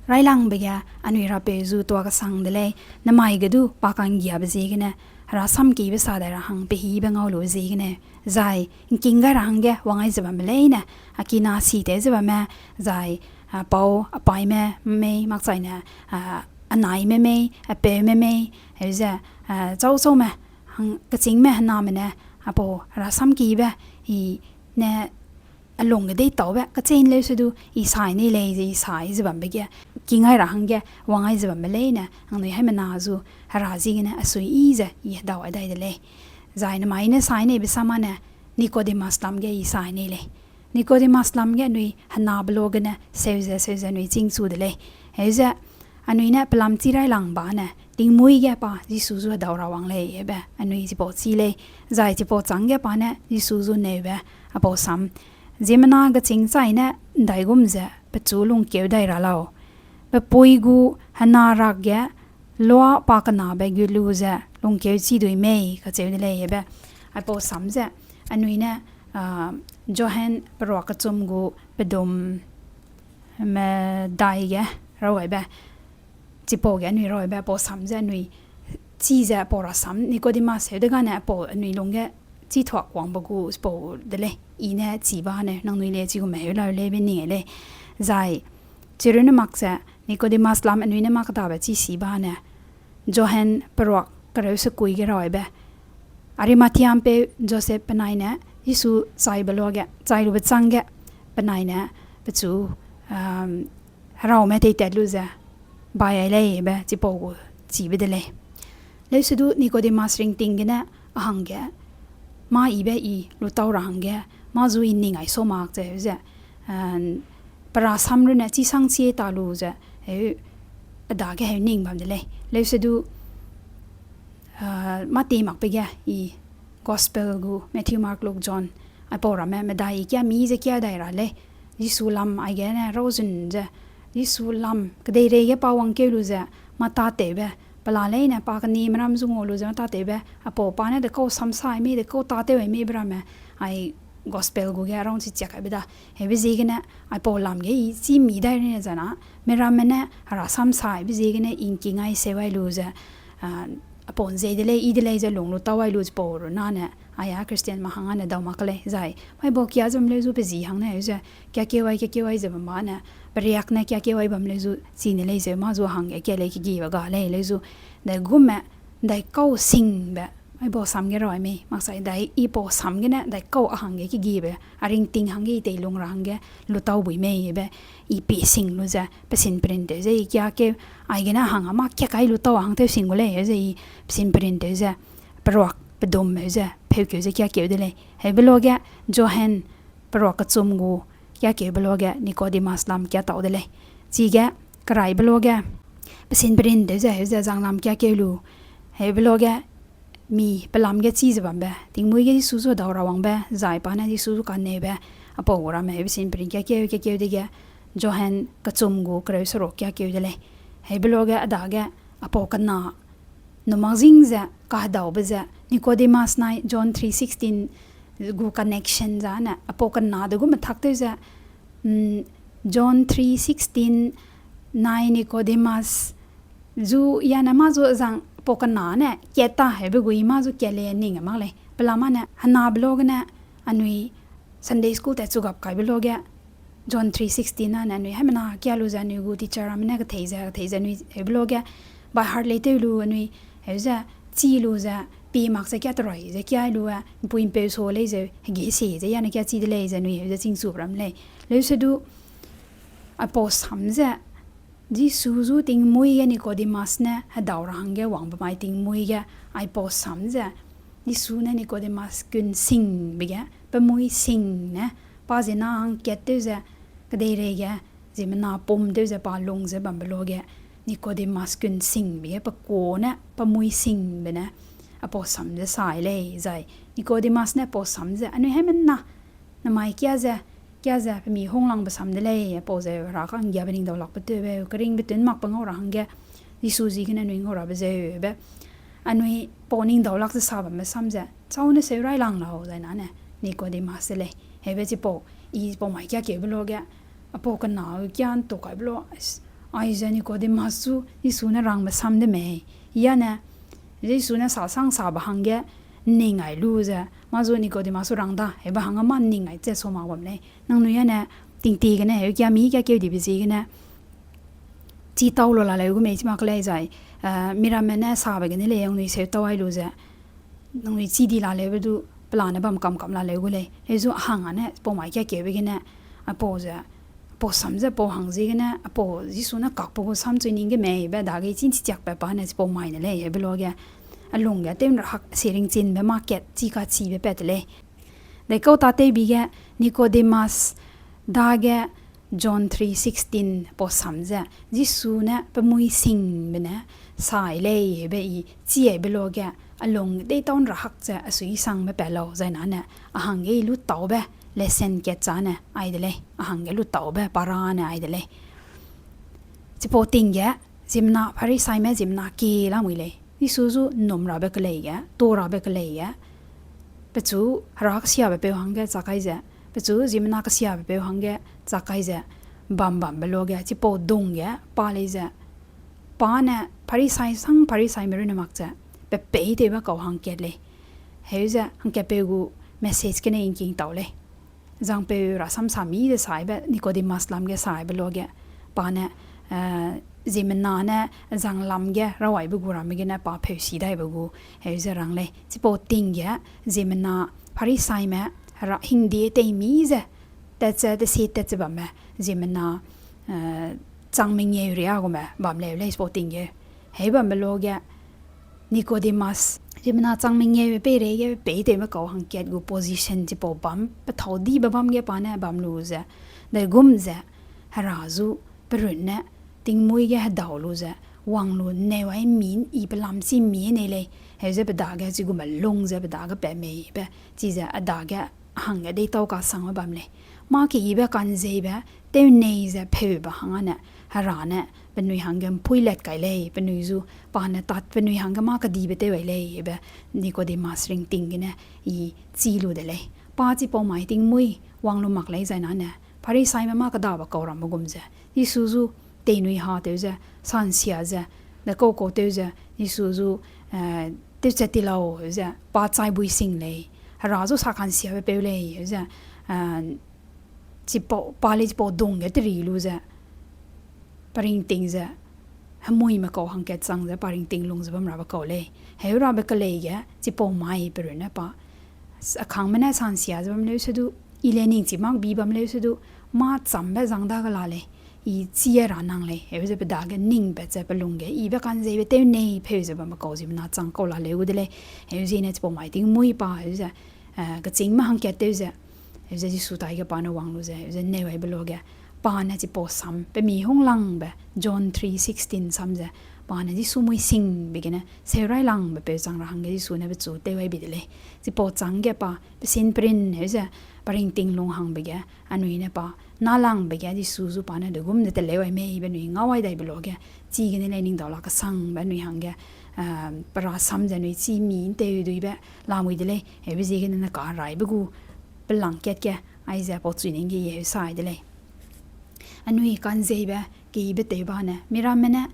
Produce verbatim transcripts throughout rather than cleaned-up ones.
Railangbe ge anui Rapeu zu tuâ kesang de lei, namai ge du pa ka'nggiabe ziegene, hera samkibe sa dai ra hang pehîbe ngau lube ziegene, zai ’ngking gai ra hangge wang ai ze bambe leine, a kina si tew ze bamme, zai, a, pau, a paîme mei, makchaine, a, a naîme mei, a peume mei, heu ze, a, châu chaume, hang, kechîngme hename ne, apau hera samkibe, i ne, a lung ge deîtaube, kechei ’nleu se du, i sai nei lei ze, i sai ze bambe ge, ’ngking gai ra hangge, wang ai ze bambe leine, nangnui haimena zu, hera ziegene, a suiyi ze, i hedau ai dai de lei. Zai namai ne sai neibe samane, Nicodemus lam ge i sai nei lei. Nicodemus lam ge anui henabe lo gene, seu ze, seu ze anui chîngchu de lei. Heu ze, anui ne pelam chi railangba ne, tingmuî ge pa, Jisu zu hedau ra wang lei, hebe, anui chipau chi lei. Zai chipau chângge pa ne, Jisu zu neube, apau sam. Ziemmena gechîng chai ne, ’ndaigum ze, pechu lungkeu dai ra lau. Pe pui gu hena rak ge, lua pa kenabe gut lu ze, lungkeu chi dui mei, kacheu de lei, hebe. Aipau sam ze, anui ne, a, Johan peruak kechum gu pedum medai ge, rau aibe. Chipau ge anui rau aibe, aipau sam ze anui, chi ze aipau rasam, Nicodemus heu degane aipau anui lungge, chi thuak wangbe gu chipau de lei, i ne chi ba ne, nangnui le chigum heu lau lei be ning lei. Zai, chirune mak ze, Nicodemus lam anui ne mak dabe chi si ba ne, Johan peruak kereu sekui ge rau aibe. Arimathea ’mpeu Joseph penai ne, Jisu chaibe luage, chai lube chângge, penai ne, pechu, um, heraume teitat lu ze, bai ai lei be, chipau gu chibe de lei. Leusedu Nicodemus ringting gene, a hangge, mâ ibe i, lutau ra hangge, mâ zu i ning ai so mak ze, ze, um, perasam runne, chi sang chi ta lu ze, heu, a dage heu ning bam de lei. Leusedu, a, mâ ti makbe ge i, Gospel gu, Matthew, Mark, Luke, John, aipau ramme, medai i kia mi ze kia dai ra lei. Jisu lam aigene rauzun ze, Jisu lam, kedeireige pa wangkeu lu ze, mâ tâtewbe, pela leine pa kenimeram zu ngau lu ze mâ tâtewbe, aipau pa ne dekau samsai mei, dekau tâtew ai mei be ramme, ai Gospel gu ge rang chi chiak aibe da. Heube ziegene, aipau lam ge i chî mi dai rene zana, miramme ne, hera samsaibe ziegene, i ’ngking ai seu ai lu ze, a, aipau ’nzei de lei, i de lei ze lung lutau ai lu chipau runane, aia Christian mâ hang ane dau mak lei, zai, Bible kia ze bam leu zu pe zi hang ne, heu ze, kiakeu ai, kiakeu ai ze bam ba ne, periak ne kiakeu ai bam leu zu, chi ne lei zeu, mâ zu hangge kia lei kegibe ga lei, leu zu, ndaigumme, ndaikau singbe, aipau sam ge rau ai mei, maksai dai, i pau sam gene, ndaikau a hangge kegibe, a ringting hangge i teilung ra hangge, lutau bui mei be, i pi sing lu ze, pe sin perin tew ze, i kiakeu, aigene hang a mâ kiakai lutau a hang tew sing gu lei, heu ze i, pe sin perin tew ze, peruak, pedum heu ze, peukeu ze kiakeu de lei. Heube luage, Johan, peruak kechum gu, kiakeube luage, Nicodemus lam kiatau de lei. Chige, keraibe luage, pe sin perin tew ze, heu ze zanglam kiakeu lu. Heube luage, mi pelam ge chî ze bambe, tingmuî ge Jisu zu dau ra wangbe, zai pa ne Jisu zu kaneube, aipau gu ramme heube sin perin kiakeu, kiakeu dege, Johan kechum gu kereu seruk kiakeu de lei. Heube luage a dage, aipau kena, numakzing ze, kahedaube ze, Nicodemus nai John three sixteen gu connection zane, aipau kena de gu methak tew ze, mm, John three sixteen nai Nicodemus, zu yane mâ zu zang pau kena ne, kat ta heube gu i mâ zu kat lei ning mak lei. Pela mane, henabe luage ne, anui Sunday school tat chugap kaibe luage, John three sixteen ane anui haimena kia lu ze anui gu teacher ramme ne kethei ze, kethei ze anui heube luage, by heart lei tew lu anui, heu ze, chi lu ze, pi mak ze kia terui ze kia lu e, ’mpuî ’mpeu sa lei ze, hegî si ze, yane kia chi de lei ze anui heu ze chîngchu ram lei. Leusedu, aipau sam ze, Jisu zu tingmuî ge Nicodemus ne hedau ra hangge wangbe mai tingmuî ge, aipau sam ze, Jisu ne Nicodemus kun singbe ge, pe mui sing ne, pa ziemmena hangkat tew ze, kedeireige, ziemmena pum tew ze pa lung ze bambe luage, Nicodemus kun singbe ge, pe kuâ ne, pe mui singbe ne, aipau sam ze sai lei zai, Nicodemus ne aipau sam ze, anui haimena, namai kia ze, kia ze, pe mi hunglangbe sam de lei, aipau ze, hera ka'nggiabe ning daulakbe tewbe, keringbe tun makbe ngau ra hangge, Jisu ziegene anui ngau rabe zeu be, anui pau ning daulak ze sa bambe sam ze, châu ne seu railang lau, zai nane, Nicodemus de lei, heube chipau, i pau mai kiakeube luage, aipau kena, kia ’ntu kaibe lu, Aize Nicodemus zu Jisu ne rangbe sam de mei. Yane, Jisu ne sa sang sabe hangge ’nning ai lu ze, mâ zu Nicodemus zu rang da, hebe hangge mâ ’nning ai ze sa mak bam lei. Nangnui yane, tingtie gene, heu kia mi kia keu dibe ziegene, chi tau lu la leu gu mei chi mak lei zai, eh, miramme ne sabe gene lei, nangnui seu tau ai lu ze, nangnui chi di la leube du, pelane bam kam kam la leu gu lei. Lei zu a hang ane, pau mai kia keube gene, apau ze, apau sam ze, apau hang ziegene, apau Jisu ne kakbe gu sam chui ning ge mei, be dage chî ’nchi chiakbe pa ne chipau mai ne lei, hebe luage, a lung ge tew ’nra hak se ringchinbe mâ kat chi kachibe pat te lei. Dekau tâtewbi ge Nicodemus dage John three sixteen pau sam ze, Jisu ne pe mui singbe ne sai lei, hebe i chi aibe luage, a lung deîtau ’nra hak ze a suisangbe pat lau, zai nane, a hangge i lutaube, lesson kat chane ai de lei, a hangge lutaube, para ne ai de lei. Chipau ting ge, ziemmena Pharisaime ziemmena kie lamui lei. Jisu zu ’nnum rabe kelei ge, ta rabe kelei ge, pechu Hera kesiabe peu hangge chak kai ze, pechu ziemmena kesiabe peu hangge chak kai ze, bam bambe luage, chipau dung ge, pa lei ze, pa ne Pharisai sang Pharisaime runne mak ze, pe peî tewbe kau hangkat lei. Heu ze, hangkatpeu gu message gene ’ngking tau lei. Zangpeu rasam sa mi ze saibe, Nicodemus lam ge saibe luage, pa ne, eh, ziemmena ne zanglam ge rawaibe gu ramme gene pa pheusi daibe gu, heu ze rang lei. Chipau ting ge, ziemmena Pharisaime, Hera hingde tei mi ze, tat ze, tesie tat ze bamme, ziemmena, eh, chang mengeu riâ gume bam leu lei chipau ting ge. Heu bambe luage, Nicodemus, ziemmena chang mengeu peireige peî tewme kau hangkat gu position chipau bam, pethâu dibe bam ge pa ne bam lu ze, daigum ze, Hera zu, pe runne, tingmuî ge hedau lu ze, wang lu neu ai mi, i pe lam chi mi nei lei, heu ze pe dage chigume lung ze pe dage pat meibe, chize a dage hangge deîtau kasangbe bam lei. Mâ keyibe ka'nzeibe, tew nei ze pheube hang ane, Hera ne, penui hangge ’mpuî lat kai lei, penui zu, pa ne tat penui hangge mâ kedibe tew ai lei, hebe Nicodemus ringting gene i chi lu de lei. Pa chipau mai tingmuî wang lu mak lei zai nane, Pharisaime mâ kedabe kau ramme gum ze, Jisu zu teinui ha tew ze, sansia ze, de kau kau tew ze, Jisu zu, eh, tewchat ti lau, heu ze, pa chai bui sing lei, Hera zu sa ka'nsiabe peu lei, heu ze, eh, chipau, pa lei chipau dung ge teri lu ze, pa ringting ze, hemuime kau hangkat chang ze, pa ringting lung ze bam rabe kau lei. Heu rabe kelei ge, chipau mai pe runne pa, s-, a kangme ne sansia ze bam leu se du, i le ningchi mak bi bam leu se du, mâ chambe zang dage la lei, i chi ra nang lei, heu ze pe dage ningpat ze pe lung ge, ibe ka'nzeibe tew nei pheu ze bambe kau ziemmena chang kau la leu gu de lei, heu ziene chipau mai tingmuî pa, heu ze, eh, kechîngme hangkat tew ze, heu ze Jisu taige pa ne wang lu ze, heu ze neu aibe luage, pa ne chipau sam, pe mi hunglangbe, John three sixteen sam ze, pa ne Jisu mui singbe gene, seu railangbe peu chang ra hangge Jisu ne pechu tew ai bi de lei. Chipau chângge pa, pesin perin, heu ze, pa ringting lung hangbe ge, anui ne pa, nâlangbe ge Jisu zu pa ne degum ze teleu ai mei be anui ngau ai daibe luage, chigene lei ning dau la kesangbe anui hangge, eh, pe rasam ze anui chî mi ’ntew duibe lamui de lei, heube ziegene ne karaibe gu, pelang kat ge, aize pau chui ning ge i heu sai de lei. Anui ka'nzeibe, keyibe tew bane, miramme ne,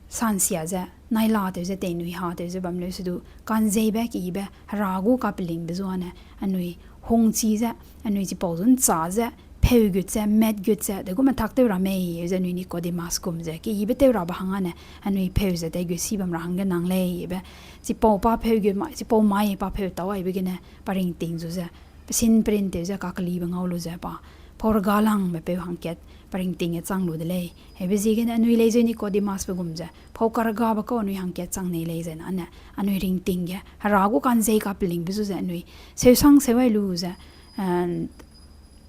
sansia ze, naila tew ze, teinui ha tew ze bam leu se du, ka'nzeibe, keyibe, Hera gu kapelingbe zuane, anui hungchi ze, anui chipau zu ’nchâ ze, pheugut ze, matgut ze, degum tak tew ra mei, heu ze anui Nicodemus gum ze, keyibe tew rabe hang ane, anui pheu ze, teigut si bam ra hangge nang lei, be, chipau pa pheugut mai, chipau mai pa pheu tau aibe gene, pa ringting zu ze, pesin perin tew ze kakelibe ngau lu ze pa, pau regalangbe peu hangkat, pa ringting ge chang lu de lei. Heube ziegene anui lei zeu Nicodemusbe gum ze, pau karegabe kau anui hangkat chang nei lei zai nane, anui ringting ge, Hera gu ka'nzei kapelingbe zu ze anui, seusang seu ai lu ze, eh,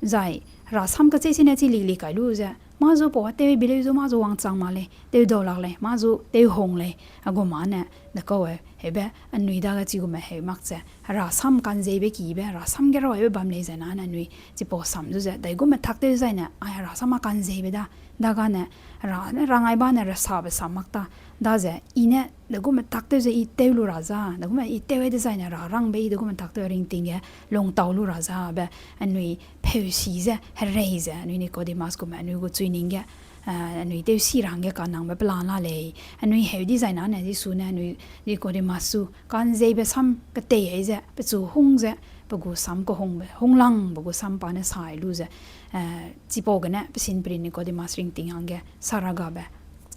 zai, Hera sam kechei sine chi liklik kai lu ze, mâ zu pau a tew bi leu zu mâ zu wangchang mak lei, tew dau lak lei, mâ zu tew hung lei, a gu mane, de kau e, heube, anui dage chigume heu mak ze, Hera sam ka'nzeibe keyibe, Hera sam ge rau aibe bam lei zai nane anui, chipau sam zu ze, daigum tak tew zaine, ai Hera sam a ka'nzeibe da, dagane, Hera ne rang ai bane Hera sabe sam mak ta, daze, i ne, degum tak tew ze i tew lu ra za, degum i tew ai dezaine Hera rangbe i degum tak tew ringting ge, lungtau lu ra za, be, anui, pheusi ze, herei ze, anui Nicodemus gume, anui gu chui ning ge, eh, anui tewsi ra hangge kanangbe pelan la lei. Anui heu dizai nane Jisu ne anui Nicodemus su kanzeibe sam ketei ai ze, pechu hung ze, pe gu sam kehungbe, hunglangbe gu sam pa ne sai lu ze, eh, chipau gene pesin perin Nicodemus ringting hangge sara gabe,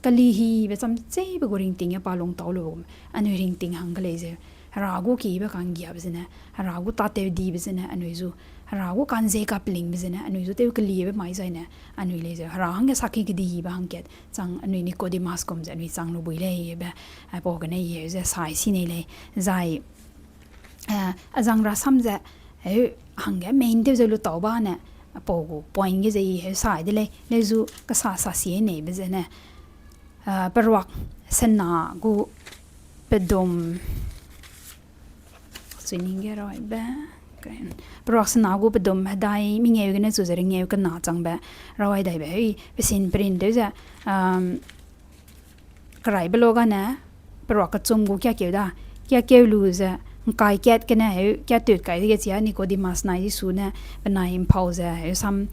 kelihibe cham cheibe gu ringting ge pa lungtau lu, anui ringting hangge lei zeu. Hera gu kibe kanggiabe zene, Hera gu tâtewdibe zene, anui zu, Hera gu kanzei kapelingbe zene, anui zu tew kelibe mai zaine, anui lei zeu. Hera hangge saki kedibe hangkat, chang anui Nicodemus kum ze anui chang lu bui lei be, eh, pau gene i heu ze sai si nei lei, zai, eh, azang rasam ze, heu hangge main tew ze lu tau ba ne, pau gu point ge ze i heu sai de lei, leu zu kesa sa sie neibe zene, eh, peruak sena gu pedum, chui ning ge rawaibe, peruak sena gu pedum hedai mengeu gene chu ze rengeu kena changbe, rawai daibe heu, pesin perin tew ze, um, keraibe lo gane, peruak kechum gu kiakeu da, kiakeu lu ze, ngkai kat gene heu, kiatut kai dege chia Nicodemus nai Jisu ne, penai mpau ze, heu sam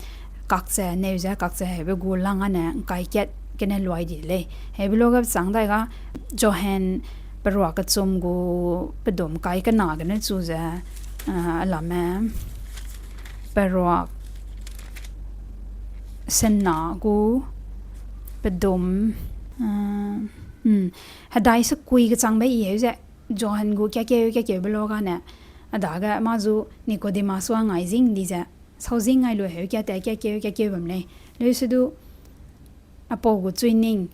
kak ze, neu ze, kak ze, heube gu lang ane, ngkai kat gene luai di de lei. Heube lo ga chang dai ga, Johan peruak kechum gu pedum kai kena gene chu ze, ah, alame, peruak sena gu pedum, ah, mm, hedai sekui kechangbe i heu ze, Johan gu kiakeu, kiakeube lo gane, a dage mâ zu Nicodemus wa ngai zing di ze, sau zing ngai lu heu kiate kiakeu, kiakeu bam lei. Leu se du, apau gu chui ning,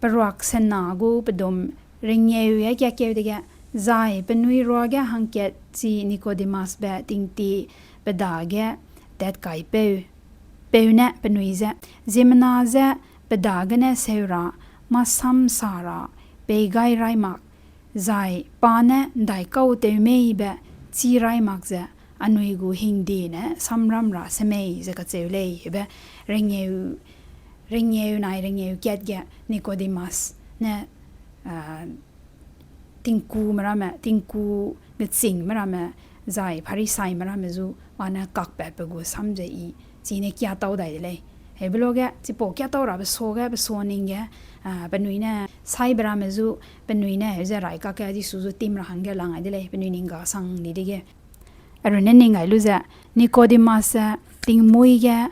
peruak sena gu pedum rengeu e kiakeu dege, zai penui ruage hangkat chi Nicodemusbe tingti pe dage tat kai peu, peu ne penui ze, ziemmena ze pe dagene seu ra, mâ sam sa ra, pei gai rai mak, zai pa ne ’ndaikau tew mei be chî rai mak ze, anui gu hingde ne samram ra semei ze kacheu lei, be rengeu, rengeu nai rengeu kat ge Nicodemus ne, ah, tingkume ramme, tingku gechîngme ramme, zai Pharisaime ramme zu, pa ne kakpatbe gu sam ze i, chine kiatau dai de lei. Heube lo ge, chipau kiatau rabe suage, pe suaning ge, ah, penui ne, saibe ramme zu, penui ne, heu ze rai kakge Jisu zu tim ra hangge lang ai de lei, penui ning ga sang di dege. Arune ning ai lu ze, Nicodemus ze, tingmuî ge,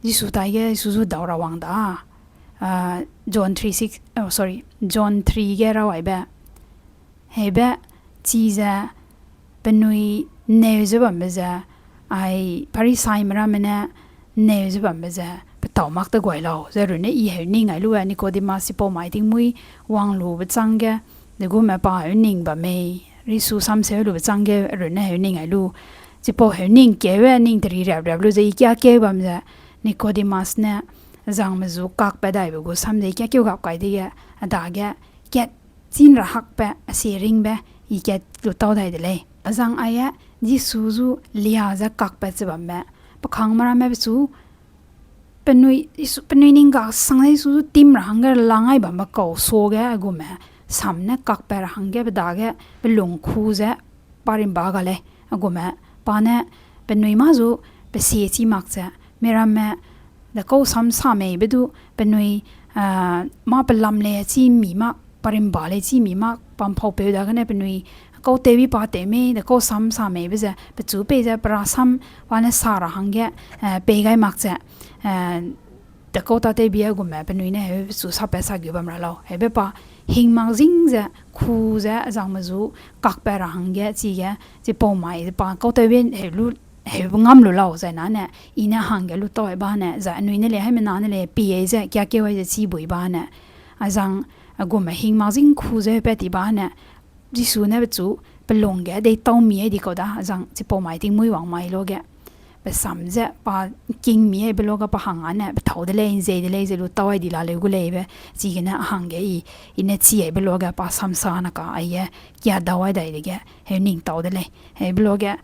Jisu taige, Jisu zu dau ra wang da. Ah, John three six, oh, sorry, John three ge rawaibe. Heube, chize, penui neu ze bambe ze, ai Pharisaime ramme ne neu ze bambe ze, petau mak te guai lau, ze runne i heu ning ai lu e, Nicodemus chipau mai tingmuî wang lube chângge, degume pa heu ning bam mei, Jisu samseu lube chângge runne heu ning ai lu, chipau heu ning keu e, ning teri riap riap lu ze i kiakeu bam ze, Nicodemus ne, zangme zu kakpat daibe gu sam ze i kiakeu gap kai dege, a dage, kat chîn ra hakbe a sie ringbe, i kat lu tau dai de lei. Azang aige, Jisu zu lia ze kakpat ze bambe, pe kangme ramme pechu, penui, Jisu, penui ning ga sang ze Jisu zu tim ra hangge lang ai bambe kau suage, agume, sam ne kakpat ra hangge pe dage, pe lung ku ze, pa rimba ga lei, agume, pa ne, penui mâ zu, pe sie chî mak ze, miramme, dekau sam sa meibe du, penui, ah, mâ pelam lei chî mi mak, pa rimba lei chî mi mak, pa mpau peu dagene penui, kau tewbi pa tew mei, dekau sam sa meibe ze, pechu pei ze, pe rasam, pa ne sa ra hangge, eh, pei gai mak ze, eh, dekau tâtewbi agume penui ne heu pechu sapat sa gu bam ra lau. Heube pa hing mak zing ze, ku ze, azangme zu, kakpat ra hangge, chige, chipau mai, pa kau tewbi heu lu, heu ngam lu lau, zai nane, i ne hangge lu tau ai bane, zai anui ne lei, haimena ne lei, pie ze, kiakeu ai ze, chî bui bane, azang, agume hing mak zing ku ze, pat ti bane, Jisu ne pechu, pe lung ge, dei tau mi ai di kau da, azang, chipau mai tingmuî wang mai lo ge. Pe sam ze, pa king mi aibe lo ge pa hang ane, pe tau de lei, nzei de lei, ze lu tau ai di la leu gu leibe, chigene a hangge i, i ne chi aibe lo ge, pa samsa na ka aige, kia dau ai dai dege, heu ning tau de lei, heube lo ge,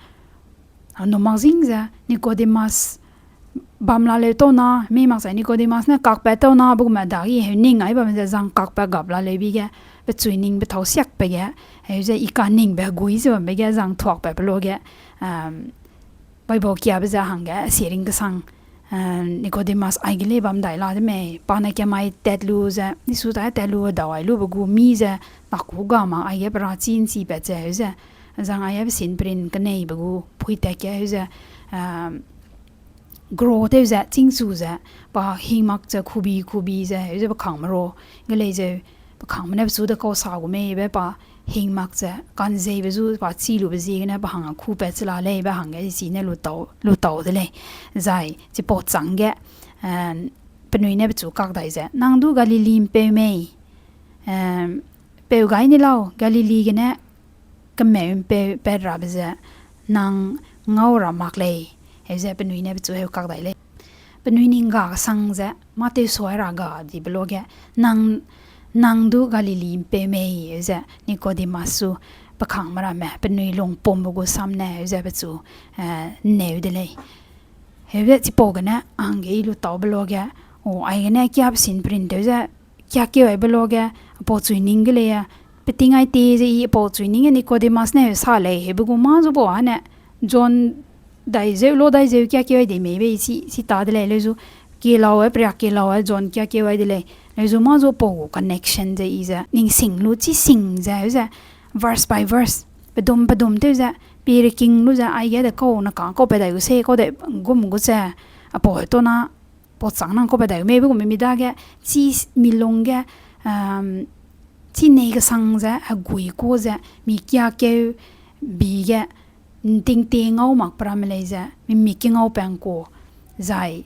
a, nu mak zing ze, Nicodemus, bam la leu tau na, mi mak zai Nicodemus ne kakpat tau na, be gume dagi heu ning ai bam ze zang kakpat gap la leu bi ge, pe chui ning pe tau siakpe ge, heu ze i kaningbe gui ze bambe ge zang thuakpat pe lo ge, um, Bible kiabe ze hangge, sie ring kesang, Nicodemus aige lei bam dai la de mei, pa ne kemai tat lu ze, Jisu tai tat lu dau ai lube gu mi ze, takû ga mak aige pe ra chî ’nchipat ze heu ze, zang aige pe sin perin keneibe gu pui tat ge heu ze, grow tew ze, chîngchu ze, pa hing mak ze, kubi kubi ze heu ze, pe kangme ro ge lei zeu, pe kangme ne pechu de kau sa gu mei be pa hing mak ze, ka'nzeibe zu pa chî lube ziegene pe hang kupat che la lei be hangge chi ne lu tau, lu tau de lei. Zai chipau chângge, penui ne pechu kak dai ze, Nang du Galili ’mpeu mei? Peu gai ni lau, Galili gene kemeu ’mpeu pat rabe ze nang ngau ra mak lei, heu ze penui ne pechu heu kak dai lei. Penui ning ga kesang ze, mâ tewsuai ra ga dibe luage, Nang, nang du Galili ’mpeu mei? Heu ze Nicodemus zu pe kangme ramme penui lungpumbe gu sam ne heu ze pechu, eh, ’nneu de lei. Heu ze chipau gene hangge i lu taube luage, o, aigene kiabe sin perin tew ze, kiakeu aibe luage, apau chui ning ge lei, peting ai te ze i apau chui ning ge Nicodemus ne heu sa lei, heube gu mâ zu pau ane, John dai zeu, lo dai zeu kiakeu ai de mei be i chi, chi ta de lei, leu zu, kelau e, peria kelau e, John kiakeu ai de lei, leu zu mâ zu pau gu connection ze i ze, ning sing lu chi sing ze, heu ze, verse by verse, pedum pedum tew ze, pie reking lu ze, aige de kau, na ka kau pe dai gu se, kau de gum gu ze, apau heu tona, pau chang nang kau pe dai gu mei be gu mi, mi dage, chi s-, mi lung ge, um, chi nei kesang ze, hegui ku ze, mi kiakeu bi ge, ’nting te ngau mak pe ramme lei ze, mi mik ke ngau peng ku, zai,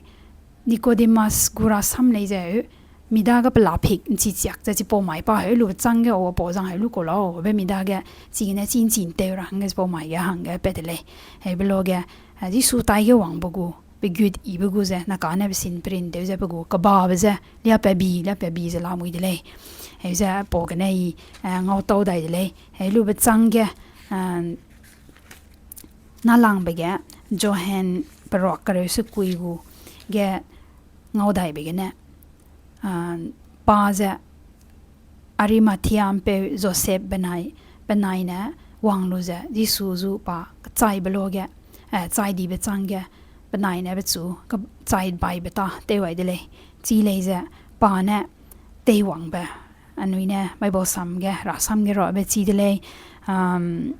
Nicodemus gu rasam lei ze, mi dage pela phik ’nchi chiak ze chipau mai pa heu lube chângge o pau zang heu lu kau lau, be mi dage, chigene chi ’nchi ’ntew ra hangge chipau mai ge hangge pat de lei. Heube luage, eh, Jisu taige wangbe gu, pe gut ibe gu ze, na kane pe sin perin tew ze pe gu, kebabe ze, liapat bi, liapat bi ze lamui de lei. Heu ze pau gene i, eh, ngau tau dai de lei. Heu lube chângge, eh, nâlangbe ge, Johan peruak kereu sekui gu ge ngau daibe gene, ah, pa ze Arimathea ’mpeu Joseph benai, penai ne wang lu ze, Jisu zu pa kechaibe luage, eh, chai dibe chângge, penai ne pechu kechai baibe tâ tew ai de lei. Chi lei ze, pa ne teiwangbe, anui ne Bible sam ge, rasam ge rabe chi de lei, um,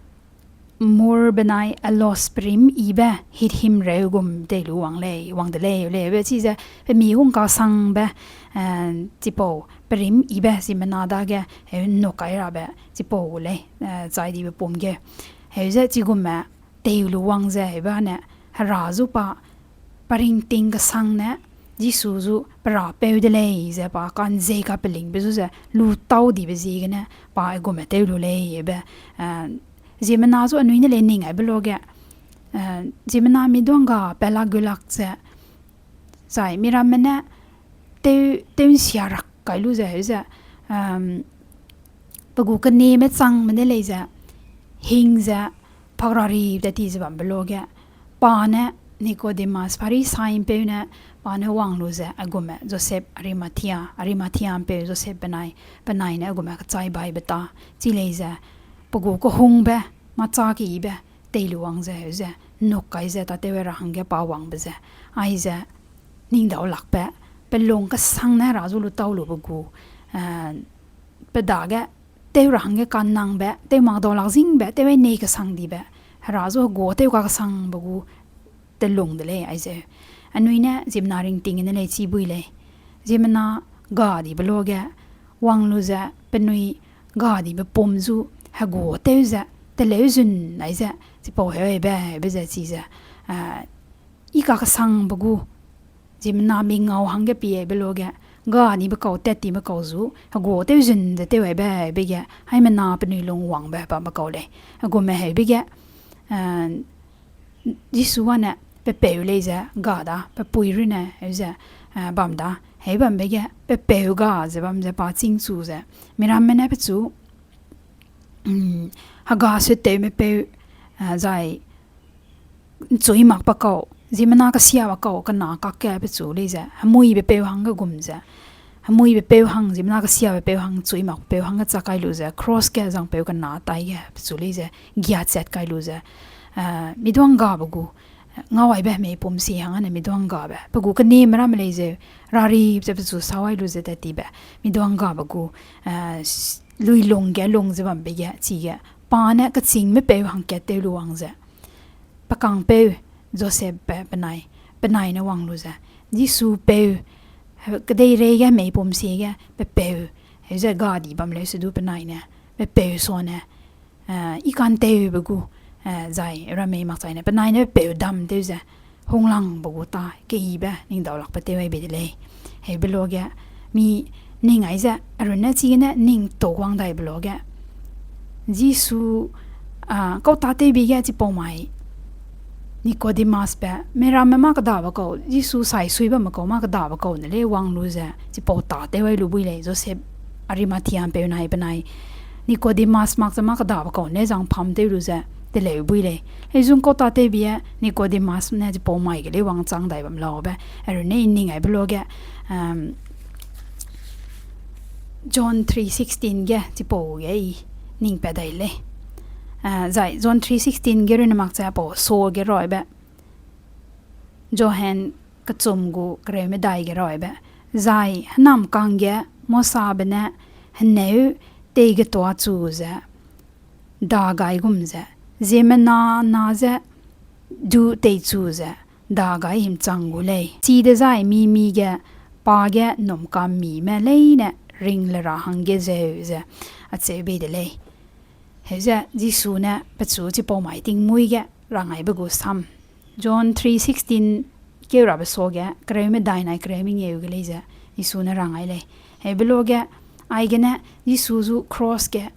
mur benai alos perim yibe hithimreu gum tei lu wang lei, wang de lei, leube chize, pe mi hung kasangbe, eh, chipau perim yibe, ziemmena dage, heu ’nnuk kai rabe, chipau gu lei, eh, chai dibe pum ge. Heu ze chigumme, tei lu wang ze, heube ne, Hera zu pa, pa ringting kesang ne, Jisu zu pe rapeu de lei ze pa ka'nzei kapelingbe zu ze, lu tau dibe ziegene, pa aigumme tew lu lei, heube, eh, ziemmena zu anui ne lei ning aibe luage, eh, ziemmena mi duangga pelak gulak ze, zai miramme ne tew, tew ’nsia rak kai lu ze, heu ze, um, pe gu keneme changme ne lei ze, hing ze, pak ra ri de ti ze bambe luage, pa ne Nicodemus, Pharisai ’mpeu ne, pa ne wang lu ze, aigumme Joseph Arimathea, Arimathea ’mpeu Joseph benai, penai ne aigumme kechai baibe tâ, chi lei ze, pe gu kehungbe, mâ châ keyibe, tei lu wang ze, heu ze, ’nnuk kai ze, tâtew ra hangge pa wangbe ze, aize, ning dau lakbe, pe lung kesang ne Hera zu lu tau lube gu, eh, pe dage, tew ra hangge ka'nnangbe, tew mak dau lak zingbe, tew ai nei kesang dibe, Hera zu hegua tew kakesangbe gu telung de lei, aize. Anui ne ziemmena ringting gene lei chibui lei. Ziemmena ga dibe luage, wang lu ze penui ga dibe pum zu hegua tew ze, teleu zun aize, chipau heu aibe, be ze chize, eh, i kakesangbe gu, ziemmena mi ngau hangge pie aibe luage, ga nibe kau, tat tibe kau zu, hegua tew zun ze tew aibe, be ge, haimena penui lung wangbe bambe kau lei. Hegumme heube ge, eh, Jisu â ne pe peu lei ze ga da, pe pui runne heu ze, eh, bam da, heu bambe ge pe peu ga ze bam ze pa chîngchu ze, miramme ne pechu, mm, hega sutewme peu, eh, zai ’nchui makbe kau, ziemmena kesiabe kau kena kakge pechu lei ze, hemuibe peu hangge gum ze, hemuibe peu hang, ziemmena kesiabe peu hang, ’nchui makbe peu hangge chak kai lu ze, cross ge zangpeu kena taige pechu lei ze, giachat kai lu ze, eh, mi duanggabe gu, ngau aibe hemei pum sie hang ane miduanggabe pe gu keneme ramme lei zeu, rari ze pechu sawai lu ze tat tibe, miduanggabe gu, eh, s-, luilung ge lung ze bambe ge chige, pa ne kechîngme peu hangkat tew lu wang ze, pe kangpeu Josepbe penai, penai ne wang lu ze, Jisu peu, kedeirei ge hemei pum sie ge pe peu, heu ze gadi bam leu se du penai ne, pe peu sane, eh, i kantewbe gu, eh, zai ramme makchaine, penai ne pe peu dam tew ze, hunglangbe gu ta, keyibe, ning daulakbe tew ai bei de lei. Heube lo ge, mi ning ai ze, arunne chigene ning tau wang daibe lo ge, Jisu, ah, kau tâtewbe ge chipau mai, Nicodemusbe, miramme mâ kedabe kau, Jisu sai sui bamme kau, mâ kedabe kau ne lei wang lu ze, chipau tâtew ai lu bui lei, Joseph Arimathea peu nai penai, Nicodemus mak ze mâ kedabe kau ne zang pam tew lu ze, teleu bui lei. Hei zung kau tâtewbe e, Nicodemus ne chipau mai ge lei wangchang dai bam laube, arunne i ning aibe lo ge, um, John three sixteen ge chipau ge i ning pat dai lei. Ah, zai John three sixteen ge runne mak ze apau so ge raibe. Johan kechum gu kereu medai ge raibe. Zai hênamkang ge Mosabe ne heneu teigetuachu ze, da gai gum ze, ziemmena na ze du teichu ze, da gai himchang gu lei. Chidezai mi-mi ge pa ge ’nnumka'mmime leine ring le ra hangge zeu ze acheu bei de lei. Heuze Jisu ne pechu chipau mai tingmuî ge rang gaibe gu sam. John three sixteen keu rabe suage, kereu medai nai kereu mengeu ge lei ze, Jisu ne rang gai lei. Heube lo ge, aigene Jisu zu cross ge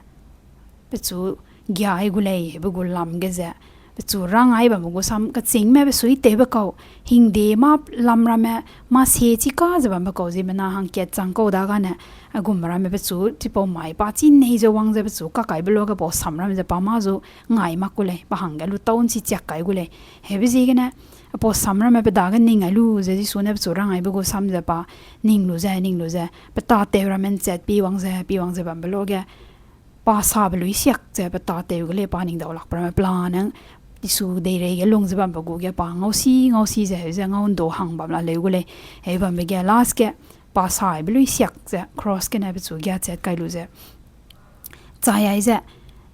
pechu giai gu lei, heube gu lam ge ze, pechu rang gai bamme gu sam kechîngme pe suitewbe kau, hingde mâ lam ramme, mâ sie chika ze bambe kau, ziemmena hangkat chang kau dagene, aigum ramme pechu chipau mai pa chî nei ze wang ze pechu kakaibe lo ge pau sam ramme ze pa mâ zu ngai mak gu lei, pa hangge lu tau ’nchi chiak kai gu lei. Heube ziegene, apau sam ramme pe dage ning gai lu ze Jisu ne pechu rang gaibe gu sam ze pa ning lu ze, ning lu ze, pe tâtew ramme ’nchat pi wang ze, pi wang ze bambe lo ge, pa sabe luisiak ze pe tâtew ge lei, pa ning daulakbe ramme plan nang, Jisu deirei ge lung ze bambe gu ge pa ngau si, ngau si ze heu ze ngau ’ndu hang bam la leu gu lei. Heu bambe ge last ge pa saibe luisiak ze cross gene pechu giachat kai lu ze chai ai ze,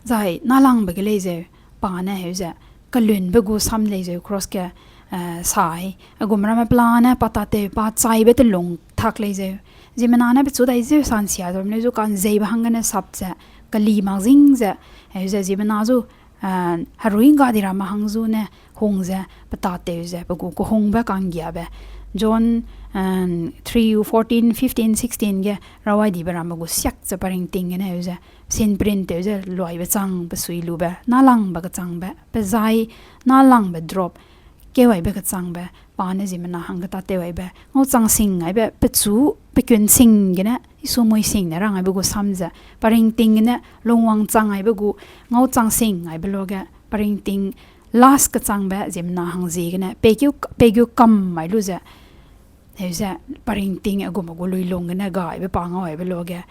zai nâlangbe ge lei zeu, pa ne heu ze, kalunbe gu sam lei zeu cross ge, eh, sai, aigum ramme plan ne pa tâtew, pa chaibe telung tak lei zeu. Ziemmena ne pechu dai zeu sansia ze bam leu zu ka'nzeibe hanggene sap ze, keli mak zing ze, heu ze ziemmena zu, eh, herui ’ngga di ramme hang zu ne hung ze pe tâtew ze, pe gu kehungbe ka'nggiabe. John, eh, three fourteen, fifteen, sixteen ge rawai dibe ramme gu siak ze pa ringting gene heu ze, sin print tew ze luaibe chang pe sui lube, nâlangbe kechangbe, pe zai nâlangbe drop, keu aibe kechangbe, pa ne ziemmena hangge tâtew aibe, ngau chang sing aibe, pechu, pe kun sing gene, Jisu mui sing ne rang aibe gu sam ze, pa ringting gene, lungwang chang aibe gu, ngau chang sing aibe lo ge, pa ringting last kechangbe, ziemmena hang ziegene, pekeu, pekeu kam mai lu ze, heu ze, pa ringting aigum gu luilung gene gaibe pa ngau aibe lo ge,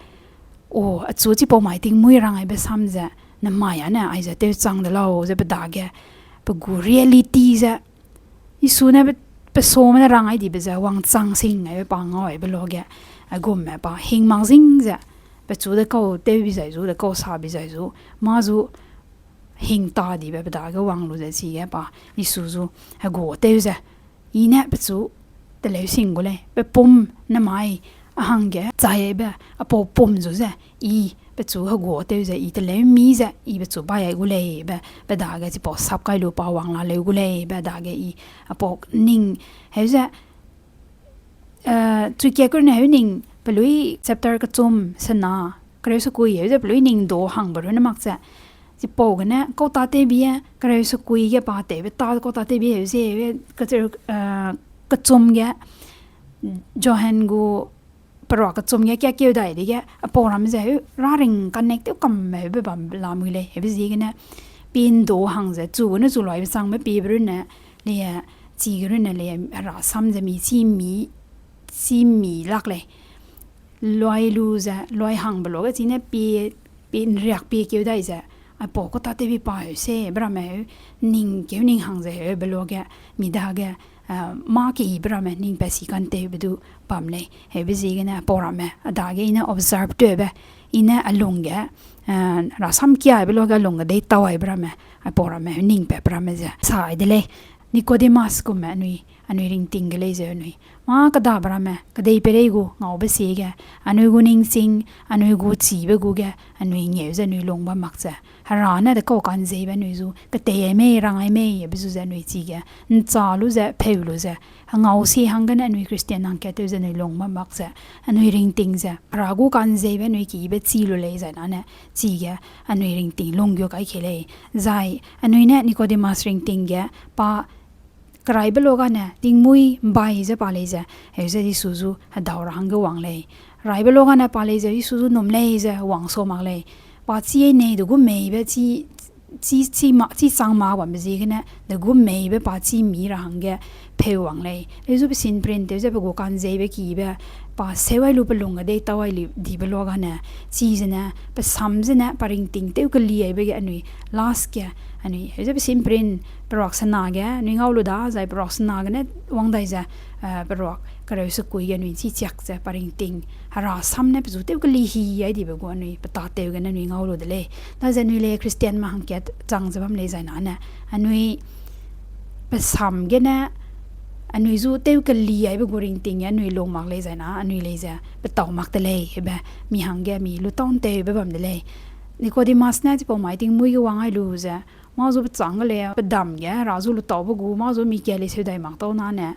o, achu chipau mai tingmuî rang aibe sam ze, namai â ne aize tewchang de lau ze pe dage, pe gu reality ze, Jisu ne pe, pe same ne rang gai dibe ze wangchang sing aibe pa ngau aibe lo ge, aigumme pa hing mak zing ze, pechu de kau tew bi zai zu, de kau sa bi zai zu, mâ zu hing ta dibe pe dage wang lu ze chige pa, Jisu zu hegua tew ze, i ne pechu teleu sing gu lei, pe pum namai a hangge chaibe, apau pum zu ze, i pechu hegua tew ze, i teleu mi ze, i pechu bai ai gu lei be, pe dage chipau sap kai lu pa wang la leu gu lei be dage i, apau ning, heu ze, eh, chuikia kerune heu ning, peluî chapter kechum sena, kereu sekui heu ze peluî ning du hangbe runne mak ze, chipau gene kau tâtewbe e, kereu sekui ge pa tewbe ta kau tâtewbe heu ze, eh, kechum ge, Johan gu perua kechum ge kiakeu dai dege, apau ram ze heu, raring connect tew kamme heube bam lamui lei, heube ziegene, pie ’ndu hang ze, chu gene chu luaibe changbe piebe runne, le, chige runne le, hera sam ze mi, chî mi, chî mi lak lei. Luai lu ze, luai hangbe lo ge chine pie, pie ’nriak pie keu dai ze, Aipau kau tâtewbe pa heu se, be ramme heu, ning keu ning hang ze heu, be luage, mi dage, mâ keyibe ramme ning pat si kantewbe du bam lei. Heube ziegene aipau ramme, a dage i ne observe tewbe, i ne a lung ge, rasam kiaibe luage a lung ge deitau aibe ramme, aipau ramme heu ning patbe ramme ze sai de lei. Nicodemus gumme anui, anui ringting ge lei zeu anui. Mâ kedabe ramme, kedeipeirei gu ngaube siege, anui gu ningching, anui gu chibe gu ge, anui ngeu ze anui lung bam mak ze. Hera ne dekau ka'nzeibe anui zu, ketei ai mei, rang ai mei, be zu ze anui chige, ncha lu ze, pheu lu ze, hengau sie hanggene anui Christian hangkat tew ze anui lung bam mak ze, anui ringting ze, Hera gu ka'nzeibe anui kibe chi lu lei zai nane, chige, anui ringting lung gu kai ke lei. Zai, anui ne Nicodemus ringting ge, pa keraibe luagane, tingmuî ’mbai ze pa lei ze, heu ze Jisu zu hedau ra hangge wang lei. Raibe luagane pa lei ze Jisu zu num lei ze wang sa mak lei. Pa chî nei de gu meibe, chî, chî, chî ma, chî chang ma bambe ziegene, de gu meibe pa chî mi ra hangge pheu wang lei. Leu zu pe sinprin tew ze pe gu ka'nzeibe kibe, pa seu ai lu pe lung ge deitau ai li dibe luagane, chi zene, pe sam zene, pa ringting tew keli aibe ge anui, last ge, anui, heu ze pe sinprin, peruak sena ge, anui ngau lu da, zai peruak sena gene, wang dai ze, peruak kereu sekui ge anui chî chiak ze, pa ringting, Hera sam ne pe zu tew keli hi ai dibe gu anui, pe tâtew gene anui ngau lu de lei. Daze anui lei Christianme hangkat chang ze bam lei zai nane, anui, pe sam gene, anui zu tew keli aibe gu ringting ge anui lung mak lei zai na, anui lei ze, petau mak de lei, hebe, mi hangge mi lutau ’ntewbe bam de lei. Nicodemus ne chipau mai tingmuî ge wang ai lu ze, mâ zu pechâng ge lei, pedam ge, Hera zu lutaube gu, mâ zu mi ka lei seu dai mak tau nane,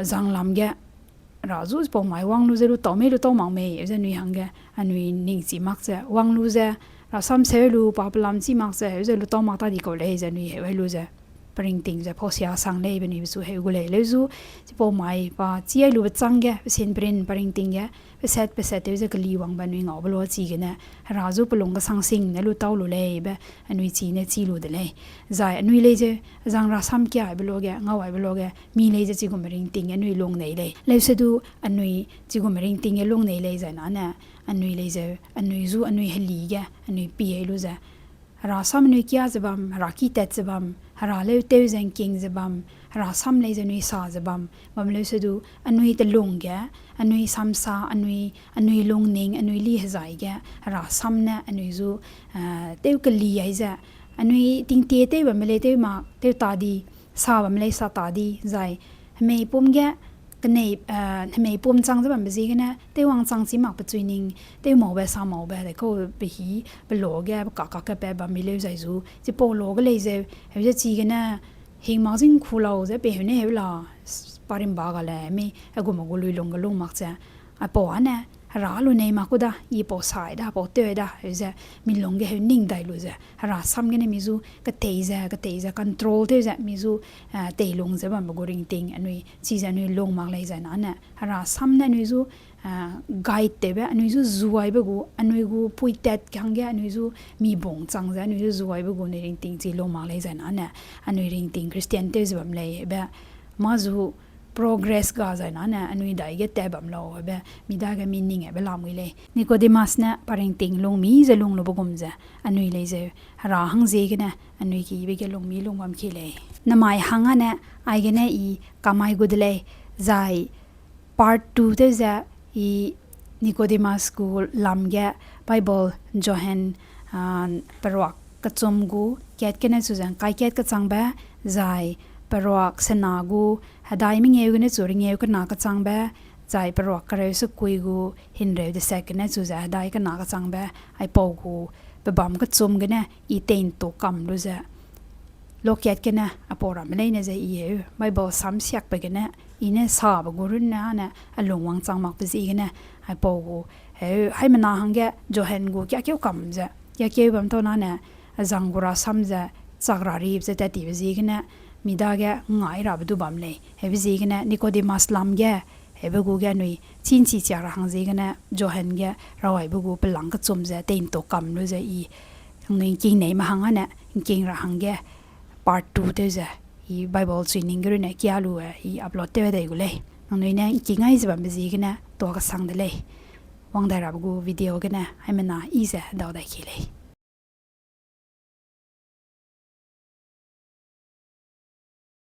zanglam ge, Hera zu chipau mai wang lu ze lutau mei, lutau mak mei, heu ze anui hangge, anui ningchi mak ze, wang lu ze, rasam seu lu, pa pelam chî mak ze, heu ze lutau mak ta di kau lei ze anui heu ai lu ze, pa ringting ze, pausia sang lei be anui be chu heu gu lei. Leu zu, chipau mai pa chî ai lu pechâng ge, pe sinprin, pa ringting ge, pe sat, pe sat tew ze keli wangbe anui ngaube lua chigene, Hera zu pe lung kesang sing ne lutau lu lei be, anui chi ne chî lu de lei. Zai anui lei ze, zang rasam kiaibe luage, ngau aibe luage, mi lei ze chigume ringting ge anui lung nei lei. Leusedu anui chigume ringting ge lung nei lei zai nane, anui lei zeu, anui zu anui heli ge, anui pie lu ze, Hera sam anui kia ze bam, Hera ki tat ze bam, Hera leu tew ze ’ngking ze bam, Hera sam lei ze anui sa ze bam, bam leusedu, anui telung ge, anui samsa, anui, anui lungning, anui li hezai ge, Hera sam ne anui zu, tew keli ai ze, anui tingtie tew bamme lei tew mak, tew ta di, sa bamme lei sa ta di, zai, hemei pum ge, kenei, hemei pum chang ze bambe ziegene, tew wangchang chî mak pe chui ning, tew maube sa maube, de kau pe hî, pe lo ge, pe kak kak ge pat bam mi leu zai zu, chipau lo ge lei zeu, heu ze chigene, hing mak zing ku lau ze pe heu ne heu la, pa rimba ga le, mi, hegume gu lui lung ge lung mak ze, aipau â ne, Hera lu nei mak ku da, i pau sai da, pau tew da, heu ze, mi lung ge heu ning dai lu ze, Hera sam gene mi zu, ketei ze, ketei ze, control tew ze, mi zu, teilung ze bambe gu ringting, anui, chize anui lung mak lei zai nane, Hera sam ne anui zu, guide tewbe, anui zu zuaibe gu, anui gu puitat hangge, anui zu mi bung chang ze, anui zu zuaibe gu anui ringting chi lung mak lei zai nane, anui ringting Christian tew ze bam lei, be, mâ zu progress ga zai nane, anui dai ge tat bam lau, be, mi dage mi ning aibe lamui lei. Nicodemus ne pa ringting lungmi ze lung lube gum ze, anui lei zeu, Hera hangziegene, anui kibe ge lungmi lung bam ki lei. Namai hang â ne, aigene i kamai gu de lei, zai part two tew ze, i Nicodemus gu lam ge, Bible, Johan, peruak kechum gu, kat gene chu ze ’ngkai kat kechangbe, zai peruak sena gu, hedai mengeu gene chu rengeu kena kechangbe, zai peruak kereu sekui gu, himreu deset gene chu ze hedai kena kechangbe, aipau gu, pebâm kechum gene, i tei'ntu kam lu ze, lokat gene, aipau ramme leine ze i heu, Bible samsiakbe gene, i ne sabe gu runne â ne, a lung wangchang makbe ziegene, aipau gu, heu, haimena hangge, Johan gu kiakeu kam ze, kiakeu bam tau nane, azang gu rasam ze, chak ra rip ze tat tibe ziegene, mi dage ngai rabe du bam lei, heube ziegene, Nicodemus lam ge, heube gu ge anui, chî ’nchi chiak ra hang ziegene, Johan ge, rawaibe gu pelang kechum ze, tei'ntu kam lu ze i, nangnui ’ngking neime hang â ne, ’ngking ra hangge, part two tew ze, i Bible chui ning ge runne kia lu e, i upload tew dai gu lei. Nangnui ne ’ngking ai ze bambe ziegene, tuâ kesang de lei. Wang dai rabe gu video gene, haimena i ze dau dai ki lei.